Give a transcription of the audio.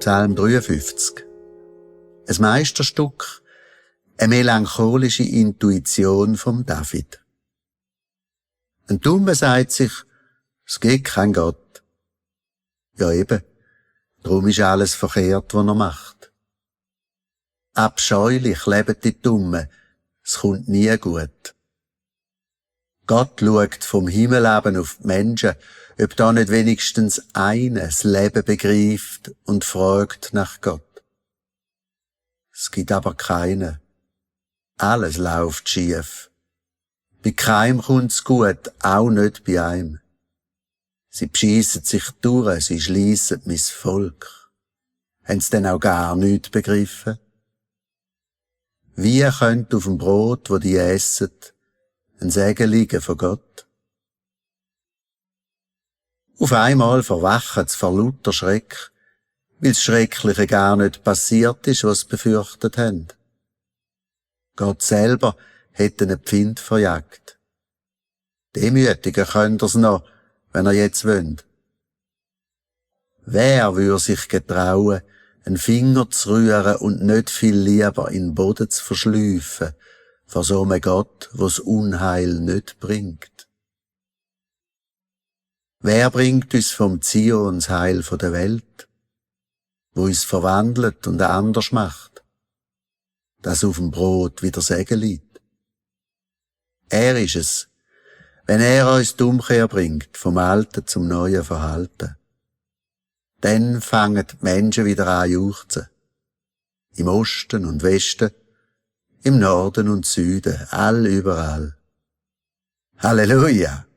Psalm 53. Ein Meisterstück, eine melancholische Intuition vom David. Ein Dummer sagt sich, es gibt keinen Gott. Ja eben, darum ist alles verkehrt, was er macht. Abscheulich leben die Dummen, es kommt nie gut. Gott schaut vom Himmel ab auf die Menschen, ob da nicht wenigstens einer das Leben begreift und fragt nach Gott. Es gibt aber keinen. Alles läuft schief. Bei keinem kommt's gut, auch nicht bei einem. Sie beschiessen sich durch, sie schliessen mein Volk. Haben sie denn auch gar nichts begriffen? Wie könnte auf dem Brot, wo die essen, ein Segen liegen von Gott? Auf einmal verwachen sie vor lauter Schreck, weil das Schreckliche gar nicht passiert ist, was sie befürchtet haben. Gott selber hätte einen Pfind verjagt. Demütigen könnt ihr's noch, wenn er jetzt wünscht. Wer würde sich getrauen, einen Finger zu rühren und nicht viel lieber in den Boden zu verschleifen, vor so einem Gott, wo's Unheil nicht bringt? Wer bringt uns vom Zion das Heil von der Welt, wo uns verwandelt und anders macht, dass auf dem Brot wieder Segen liegt? Er ist es, wenn er uns die Umkehr bringt, vom alten zum neuen Verhalten. Dann fangen die Menschen wieder an juchzen. Im Osten und Westen, im Norden und Süden, überall. Halleluja!